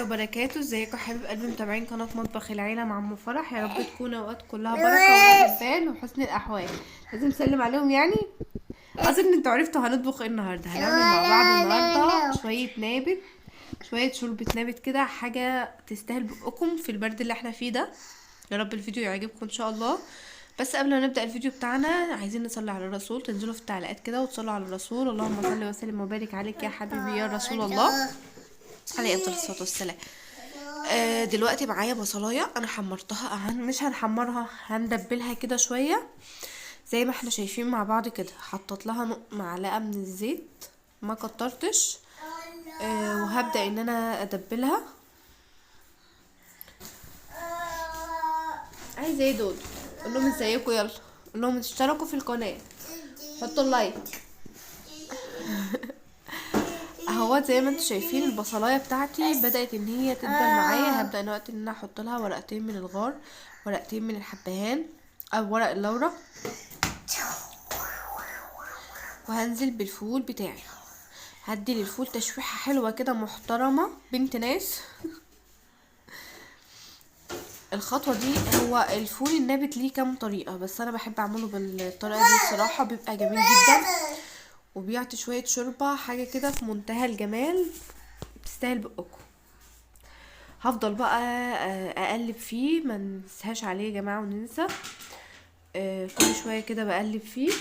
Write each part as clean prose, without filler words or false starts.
وبركاته. ازيكم يا حبيب قلبي متابعين قناة مطبخ العيلة مع ام فرح؟ يا رب تكون اوقات كلها بركة وراحة بال وحسن الاحوال. لازم نسلم عليهم يعني. اظن انتوا عرفتوا هنطبخ ايه النهارده. هنعمل مع بعض النهارده شوية نابت، شوية شوربة نابت كده، حاجة تستاهل بقكم في البرد اللي احنا فيه ده. يا رب الفيديو يعجبكم ان شاء الله. بس قبل ما نبدأ الفيديو بتاعنا عايزين نصلي على الرسول. تنزلوا في التعليقات كده وتصلوا على الرسول. اللهم صل وسلم وبارك عليك يا حبيبي يا رسول الله، عليه افضل الصلاة والسلام. دلوقتي معايا بصلايه انا حمرتها، مش هنحمرها، هندبلها كده شوية زي ما احنا شايفين مع بعض كده. حطيت لها معلقه من الزيت، ما كترتش. وهبدا ان انا ادبلها. عايزه ايه دول؟ قول لهم ازيكم، يلا قول لهم اشتركوا في القناة، حطوا ال like. اهوت زي ما انتم شايفين البصلايه بتاعتي بدات ان هي تدبل معايا. هبدا دلوقتي ان انا احط لها ورقتين من الغار، ورقتين من الحبهان او ورق اللورة، وهنزل بالفول بتاعي. هدي للفول تشويحه حلوة كده محترمه بنت ناس. الخطوة دي، هو الفول النابت ليه كام طريقه، بس انا بحب اعمله بالطريقة دي الصراحة، بيبقى جميل جدا وبيعطي شوية شوربة، حاجة كده في منتهى الجمال، تستاهل بقكم. هفضل بقى اقلب فيه، ما ننساش عليه يا جماعة وننسى. كل شوية كده بقلب فيه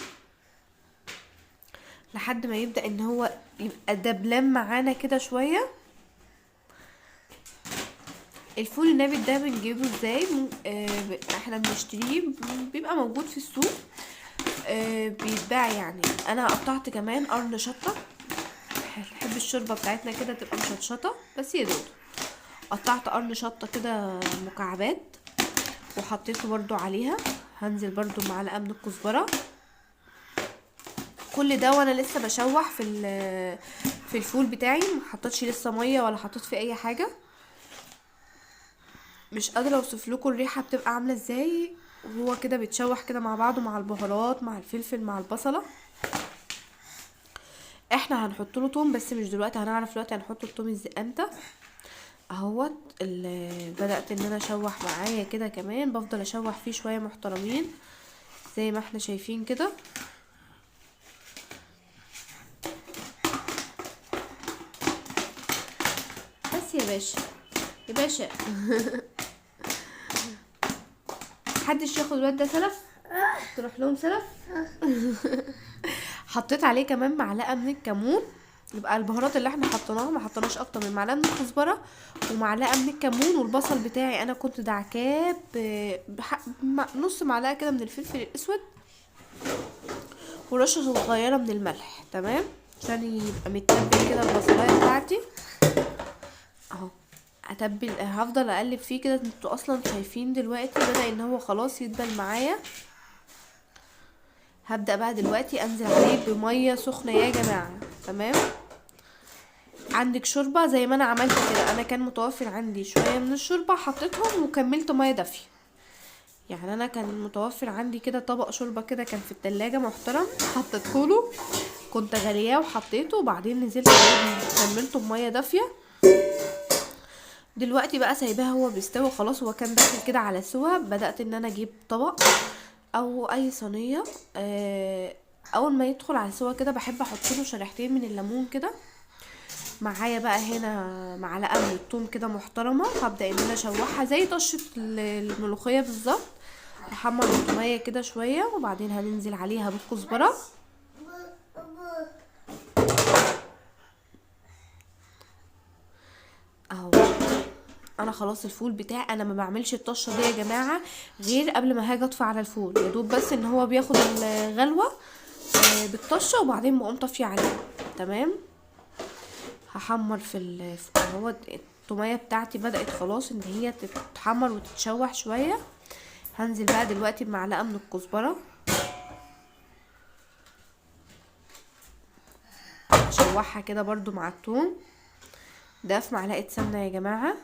لحد ما يبدا ان هو يبقى دبلان معانا كده شوية. الفول النابت ده بنجيبه ازاي؟ احنا بنشتريه، بيبقى موجود في السوق، بيتباع يعني. انا قطعت كمان قرن شطه، نحب الشوربة بتاعتنا كده تبقى مشطشطه، بس يا دوب قطعت قرن شطه كده مكعبات وحطيته برضو عليها. هنزل برضو معلقه من الكزبره. كل ده وانا لسه بشوح في الفول بتاعي، ما حطيتش لسه مية ولا حطيت فيه اي حاجة. مش قادرة اوصف لكم الريحة بتبقى عامله ازاي وهو كده بيتشوح كده مع بعضه، مع البهارات مع الفلفل مع البصله. احنا هنحط له توم بس مش دلوقتي، هنعرف دلوقتي هنحط التوم ازاي امتى. اهوت بدات ان انا اشوح معايا كده كمان، بفضل اشوح فيه شوية محترمين زي ما احنا شايفين كده. بس يا باشا يا باشا محدش ياخد الواد ده سلف، تروح لهم سلف. حطيت عليه كمان معلقه من الكمون. يبقى البهارات اللي احنا حطيناها ما حطيناش اكتر من معلقه من الكزبره ومعلقة من الكمون. والبصل بتاعي انا كنت دعكاه نص معلقه كده من الفلفل الاسود ورشه صغيرة من الملح، تمام، عشان يبقى متبل كده البصلايه بتاعتي. اهو اتبل، هفضل اقلب فيه كده. انتوا اصلا شايفين دلوقتي بدأ ان هو خلاص يدبل معايا. هبدأ بقى دلوقتي انزل عليه بميه سخنة يا جماعة، تمام. عندك شوربة زي ما انا عملت كده، انا كان متوفر عندي شوية من الشوربة حطيتهم وكملت مية دافيه. يعني انا كان متوفر عندي كده طبق شوربة كده كان في التلاجة محترم، حطيته له، كنت غلياه وحطيته، وبعدين نزلت كملته بميه دافيه. دلوقتي بقى سايباها هو بيستوي خلاص، هو كان داخل كده على سوا. بدأت ان انا اجيب طبق او اي صينية، اول ما يدخل على سوا كده بحب احط له شريحتين من الليمون كده. معايا بقى هنا معلقه من الثوم كده محترمه، هبدا ان انا اشوحها زي طشه الملوخية بالظبط. احمر التوميه كده شوية وبعدين هننزل عليها بالكزبره. اهو انا خلاص الفول بتاعي، انا ما بعملش الطشه دي يا جماعة غير قبل ما هاجي اطفي على الفول، يا دوب بس ان هو بياخد الغلوه بالطشه وبعدين بقوم طافية عليه، تمام. هحمر في اهو التوميه بتاعتي بدات خلاص ان هي تتحمر وتتشوح شوية. هنزل بقى دلوقتي بمعلقه من الكزبره، اشوحها كده برضو مع الثوم. ده في معلقه سمنه يا جماعة.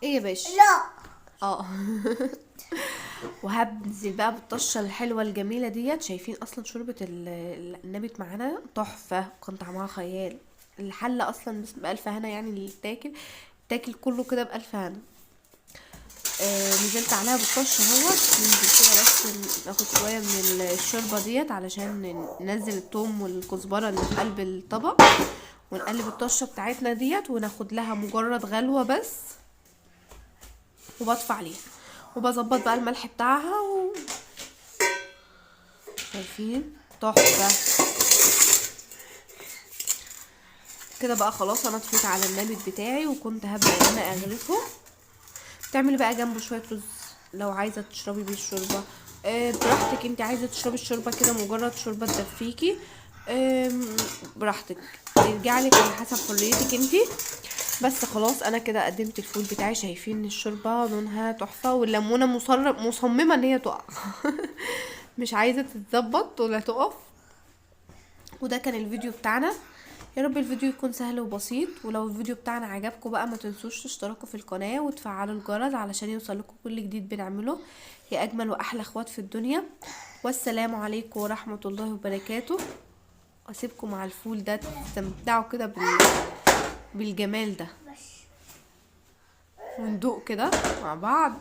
ايه يا باشا؟ لا. وهبنزل بقى بالطشه الحلوة الجميلة ديت. شايفين اصلا شوربة النبت معانا تحفة، كان طعمها خيال. الحلة اصلا بس بألف هنا، يعني اللي تاكل كله كده بألف هنا. نزلت عليها بالطشه اهوت. ننزل كده بس ناخد شوية من الشوربة ديت علشان ننزل التوم والكزبره اللي في قلب الطبق، ونقلب الطشه بتاعتنا ديت، وناخد لها مجرد غلوه بس، وبطفي عليها وبظبط بقى الملح بتاعها شايفين تحفة كده بقى. خلاص انا طفيت على النبت بتاعي، وكنت هبدا ان انا اغرفه. تعملي بقى جنبه شوية رز لو عايزه تشربي بيه الشوربة، براحتك. انت عايزه تشربي الشوربة كده مجرد شوربة تدفيكي، براحتك، يرجع لك على حسب حريتك انت. بس خلاص انا كده قدمت الفول بتاعي. شايفين الشوربة لونها تحفة، والليمونه مصممه ان هي تقع مش عايزه تتظبط ولا تقف. وده كان الفيديو بتاعنا. يا رب الفيديو يكون سهل وبسيط، ولو الفيديو بتاعنا عجبكم بقى ما تنسوش تشتركوا في القناة وتفعلوا الجرس علشان يوصلكم كل جديد بنعمله. يا اجمل واحلى اخوات في الدنيا، والسلام عليكم ورحمة الله وبركاته. اسيبكم مع الفول ده تستمتعوا كده بالجمال ده، وندوق كده مع بعض.